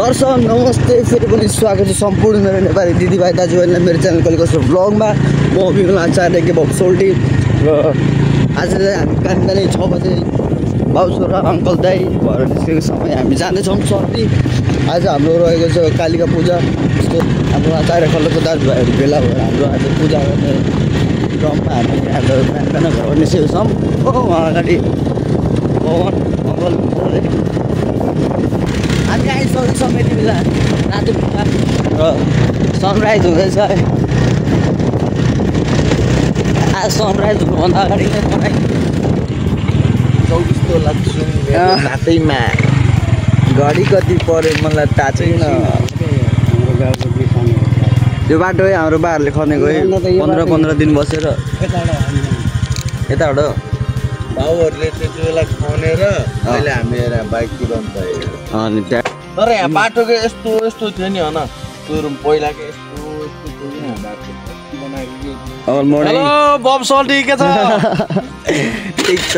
दर्शक नमस्ते, फेरि पनि स्वागत छ सम्पूर्ण मेरो नेपाली दिदीभाइ दाजुभाइलाई मेरो च्यानल कलिकसो ब्लगमा। म विमल आचार्य के बक्सोल्टी र आज चाहिँ हामी कालिम्पोङ 6 बजे बाउ छोरा अङ्कल दाइ भएर निस्केको समय हामी जाँदैछौँ सर्दी। आज हाम्रो रहेको छ कालिका पूजा। यस्तो हाम्रो आचार्य खल्लोको दाजुभाइहरू भेला भएर हाम्रो आज पूजा गर्ने क्रममा हामी आज बिहान घर निस्केको छौँ। उहाँ अगाडि पवन अङ्कल हामी आइसकेको छौँ यति बेला राति र सनराइज हुँदैछ। आज सनराइज हुनुभन्दा अगाडि नै मलाई जस्तो लाग्छ रातैमा घडी कति पऱ्यो मलाई थाहा छैन। त्यो बाटो हाम्रो बाहरूले खनेको 15 दिन बसेर यताबाट बाउहरूले त्यति बेला खनेर अहिले हामी बाइक कुदाउनु पायो। अनि त्यहाँ तर यहाँ बाटोको यस्तो यस्तो थियो नि होइन, त्यो पहिलाको यस्तो यस्तो थियो नि बाटो हेलो बब सल्टी के छ? ठिक छ।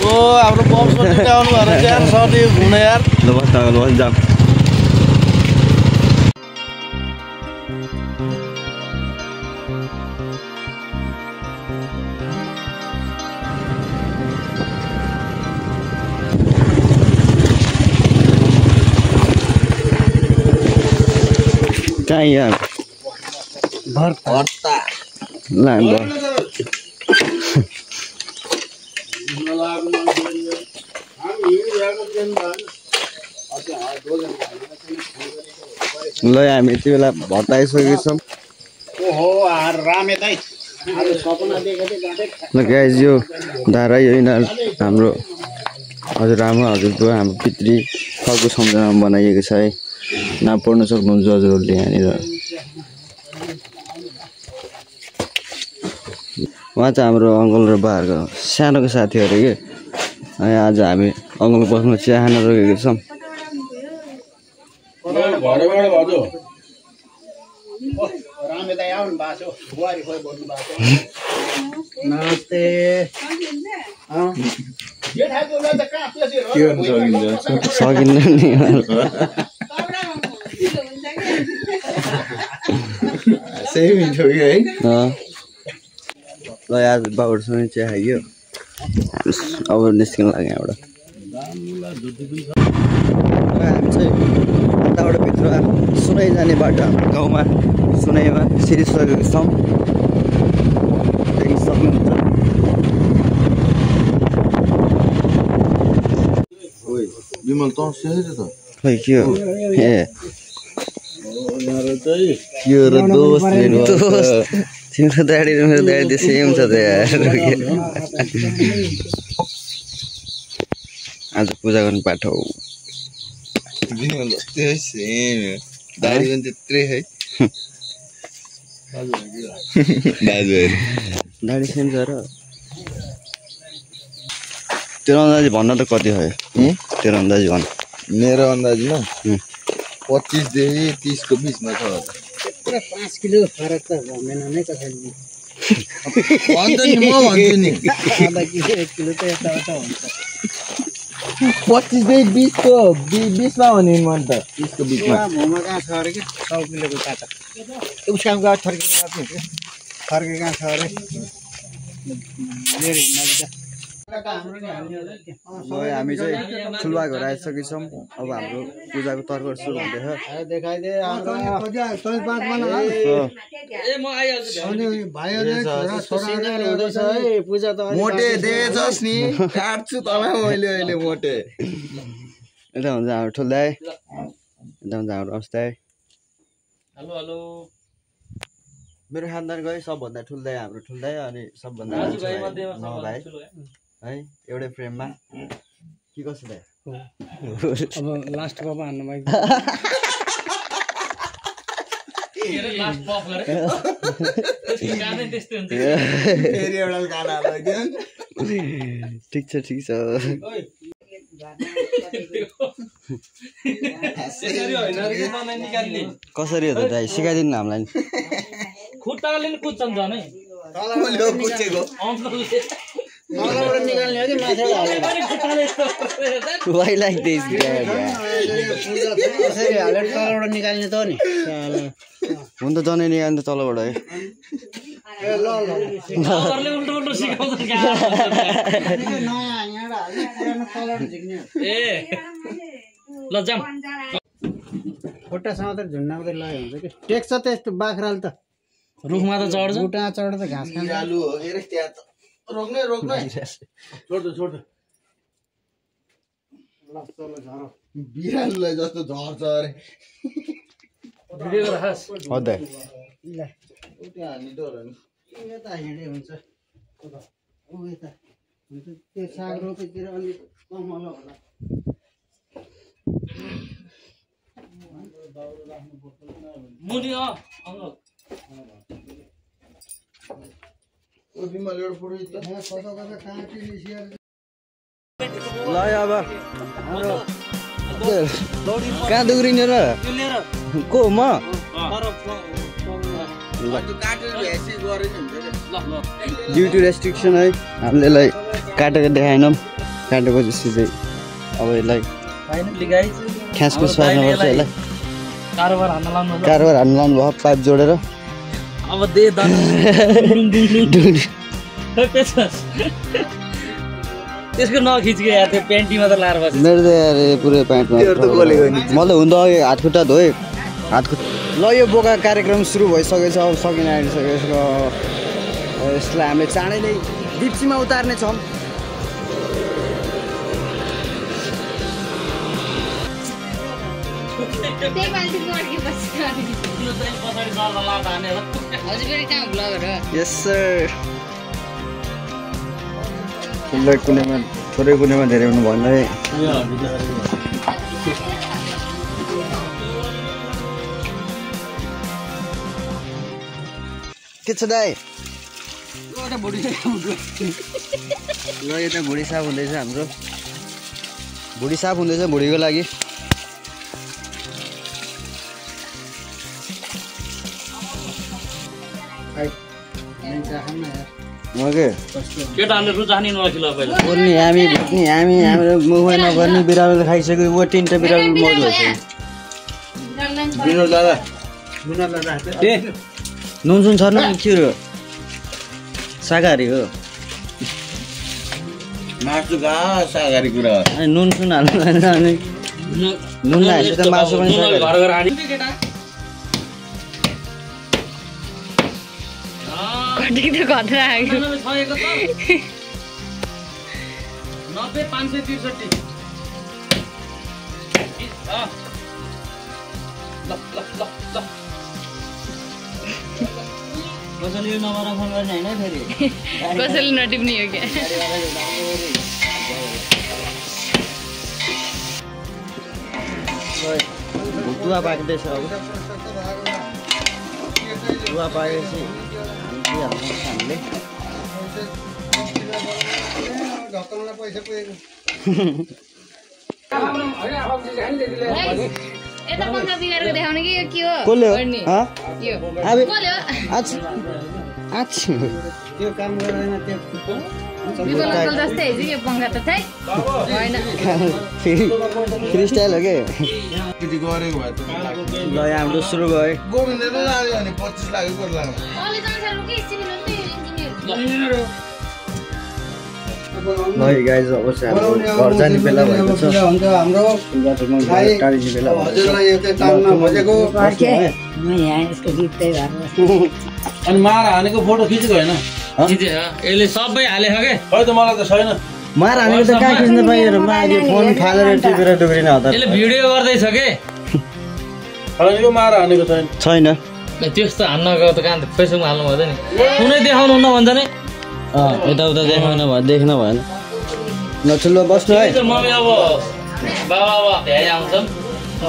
ओ हाम्रो बब सल्टी आउनु भएर यार सल्टी घुम्न यार। ल बस्दा जाम। कहाँ यहाँ भर्ता लाइन ल हामी यति बेला भर्ता आइसकेको छौँ। ल गाइज यो धारा यो यिनीहरू हाम्रो हजुरआमा हजुरबुवा हाम्रो पितृ फलको सम्झनामा बनाइएको छ है। नाम पढ्न सक्नुहुन्छ हजुरहरूले यहाँनिर। उहाँ चाहिँ हाम्रो अङ्कल र बाहरूको सानोको साथीहरू के। अनि आज हामी अङ्कल बस्नु चिया खान रोकेको छौँ। नमस्ते। सकिन्न नि सेम इन्ट्रो है। ल आज बाबुहरूसँग चिया खाइयो। अब निस्किनु लाग्यो यहाँबाट। हामी चाहिँ यताबाट भित्र सुनाइ जाने बाटो हाम्रो गाउँमा सुनाइमा छिरिसकेको छौँ। देखि सक्नुहुन्छ। विमल त खै के हो ए यो र दोस्त तिम्रो दाडी र मेरो दाडी त सेम छ त यार। आज पूजा गर्ने बाटो हो। विमल जस्तै है, सेम दाडी पनि त्यत्रै है। दाजुभाइ दाडी सेम छ र तेरो अन्दाजी भन्न त कति भयो? तेरो अन्दाजी भन्। मेरो अन्दाजमा 25 देखि 30 को बिचमा छ। 5 किलो फरक त भन्दैन नै कसैले। भन्छ नि, म भन्छु नि आधा किलो 1 किलो त यताउता हुन्छ। 25 देखि 20 को 20 मा भने मन त 30 को बिचमा। मोमो कहाँ छ अरे कि 100 किलोको काटा उसकाम गएर फर्के कहाँ छ अरे। हामी चाहिँ ठुलबा घर आइसकेको छौँ। अब हाम्रो पूजाको तर्कर सुरु हुँदैछ। मोटे देछस् नि, काट्छु तँलाई मैले अहिले मोटे। यता हुन्छ हाम्रो ठुल्दाइ, यता हुन्छ हाम्रो अस्ताइ। Hello hello. मेरो खानदानको है सबभन्दा ठुल्दाइ हाम्रो ठुल्दाइ, अनि सबभन्दा भाइ है एउटै फ्रेममा के कसो दाइ। अब लास्ट पप हान्नु भाइ। ठिक छ ठिक छ। कसरी हो त दाइ सिकाइदिनु हामीलाई। खुट्टाले नि कुद्छन् झनै। तलबाट निकाल्ने हो कि माथिबाट हाल्ने Why like this guy? कसरी हालेर तलबाट निकाल्ने त नि हुन त जनै निकाल्नु त तलबाट है ए ल ल सरले उल्टो उल्टो सिकाउँछ क्या नयाँ यहाँबाट हाल्ने पुरानो तलबाट झिक्ने ए ल जाम खुट्टासँग त झुन्डाउँदै लय हुन्छ कि टेक्छ त यस्तो बाख्राले त रुखमा त चढ्छ बुटा चढ्दा त घाँस खान्छ बिरालु हो के रे त्यहाँ त रोक्ने रोक्ने छोड दे ल तल झर बिरालुलाई जस्तो झर्छ अरे भिडियो गरेर खास हदै ल उता हान्ने डर नि यता हिँडे हुन्छ ऊ यता हुन्छ त्यो साग रोपेतिर अलि कमल होला मुनि अङ्कल ओ बिमल एउटा फोटो यहाँ कता कता काँटी निस्किएर ल अब हाम्रो कहाँ दुग्रिने र यो लिएर को म काटेर भ्यासी गरे नि हुन्छ ल ल ड्यु टु रेस्ट्रिक्सन है हामीले यसलाई काटेर देखाएनौँ काटेपछि चाहिँ अब यसलाई फाइनली गाइस ख्यासको पार्नुपर्छ यसलाई कारोबार हान्न लाउनु कारोबार हाल्नु लाउनु भयो पाइप जोडेर अब दे दन त्यसको नखिच्के यार त्यो पेन्टीमा त लाएर बस्छ मेरो त यार पुरै प्यान्टमा मैले हुन त अघि हात खुट्टा धोएँ ल यो बोका कार्यक्रम सुरु भइसकेछ अब सकिन आइसकेको यसलाई हामीले चाँडै नै दिप्सीमा उतार्ने छौँ त्यही बाल्टीको अड्के बस्छ त्यो चाहिँ पछाडि सर्दा लाएर हानेर हजुर फेरि कहाँ ब्लगर हो यस सर ठुलै कुनैमा थोरै कुनैमा धेरै हुनु भएन है के छ दाइ ल यो त भुँडी साफ हुँदैछ हाम्रो भुँडी साफ हुँदैछ भुँडीको लागि ओके केटाहरूले रुचानी नखिल पहिला बोल्ने हामी भुट्ने हाम्रो मुखमा नगर्ने बिरालोले खाइसक्यो वो तिनवटा बिरालो मर्नु भइसक्यो बिनो दादा ए नुनसुन छर्न के हो शाकाहारी हो मासु कहाँ शाकाहारी कुरा हो अनि नुनसुन हाल्नु भएन अनि नुन हाल्छ त मासु पनि घर घर हानी केटा कति त खतरा आयो 90 563 कसैले यो नम्बरमा फोन गर्ने होइन फेरि कसैले नटिप्ने हो क्या दुवा पाक्दैछ अब दुवा पाकेपछि हामीले ढक्कनलाई पैसा पुगेको यता पंखा बिगारेको देखाउने कि यो के हो कसले हो गर्ने? हँ? यो अबे कसले हो आछ आछ त्यो काम गर्दैन त्यो बिपन अङ्कल जस्तै हेर्छु कि पंखा त थै होइन फ्री स्टाइल हो के केटी गरेको भए त ल यहाँ हाम्रो सुरु भयो गोविन्दले लाग्यो भने 25 लाख रुपियाँ लाग्यो कलेज अनुसार के सिभिल हो नि इन्जिनियर ल गाइज अब चाहिँ हाम्रो घर जाने बेला भएको छ हुन्छ हाम्रो बाटोमा घर टाढिने बेला भएको हजुरलाई यो चाहिँ तान्न खोजेको अनि मार हानेको फोटो खिचेको होइन यसले सबै हालेको के खै त मलाई त छैन मार हानेको त कहाँ खिच्न पाइएर मा यो फोन फालेर टिपेर डुब्रिन हतार यसले भिडियो गर्दैछ के छैन यो मार हानेको छैन छैन त्यस्तो हान्न गयो त कहाँ फेसबुकमा हाल्नु भयो नि कुनै देखाउनु हुन्न भन्छ नि यताउता देखाउन भयो देख्न भएन ल ठुलो बस्नु है मम्मी अब बाबा धेरै आउँछन्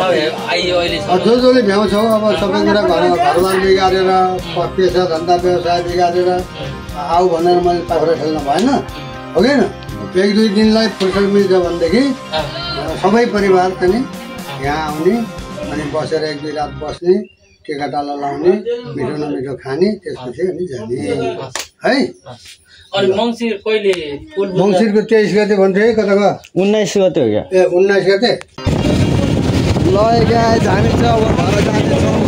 आइयो अहिले जो जसले भ्याउँछौ अब सबै कुरा घरबार बिगारेर पेसा धन्दा व्यवसाय बिगारेर आऊ भनेर मैले पाखुरा खेल्न भएन हो कि एक दुई दिनलाई फुर्सद मिल्छ भनेदेखि सबै परिवार पनि यहाँ आउने अनि बसेर एक दुई रात बस्ने टिकाटाला लाउने मिठो नमिठो खाने त्यसपछि अनि जाने है। अनि मङ्सिर कहिले फुल मङ्सिरको 23 गते भन्थे कता गयो 19 गते हो क्या। ए 19 गते ल गाइस हामी चाहिँ अब घर जाँदैछौँ।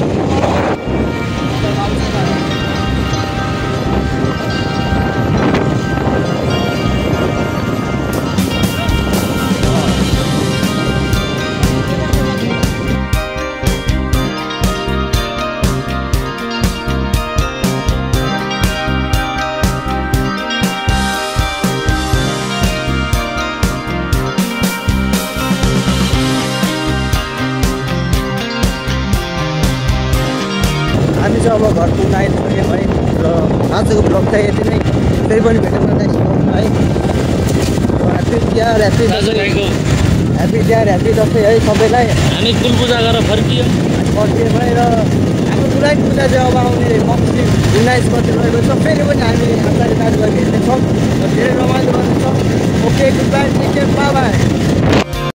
हामी चाहिँ अब घर पुग्न आइपुग्यौँ है र आजको ब्लग चाहिँ यति नै। फेरि पनि भेटौँ न नेक्स्ट ब्लगमा है। ह्याप्पी तिहार ह्याप्पी दसैँ है सबैलाई। हामी फुल पूजा गरेर फर्कियौँ फर्कियौँ है र हाम्रो पुरै पूजा चाहिँ अब आउने मङ्सिर 19 गते रहेको छ। फेरि पनि हामी आचार्य दाजुभाइ भेट्नेछौँ र धेरै रमाइलो गर्नेछौँ। Okay good bye take care bye by.